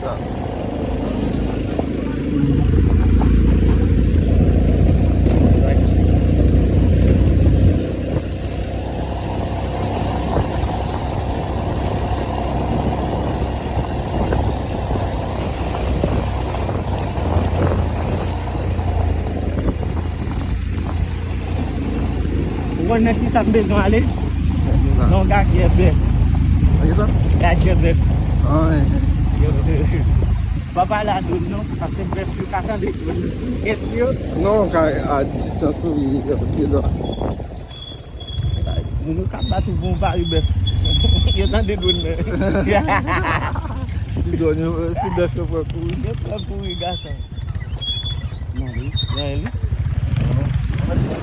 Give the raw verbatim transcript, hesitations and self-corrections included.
Ou konn nan kisa m bezwen ale? Nan yon gadyè bèf. Gadyè bèf. Pa pale a dwòn non, paske bèf yo ka tande dwòn nan sikèt yo. Non, ka a distans ou ye, ye dwa. Moun yo k ap bat ou bon pari bèf. Yo tande dwòn nan. Ti dwòn yo, ti bèf yo pran kouri. Yo pran kouri, gason. Mande, mande li. Mande li.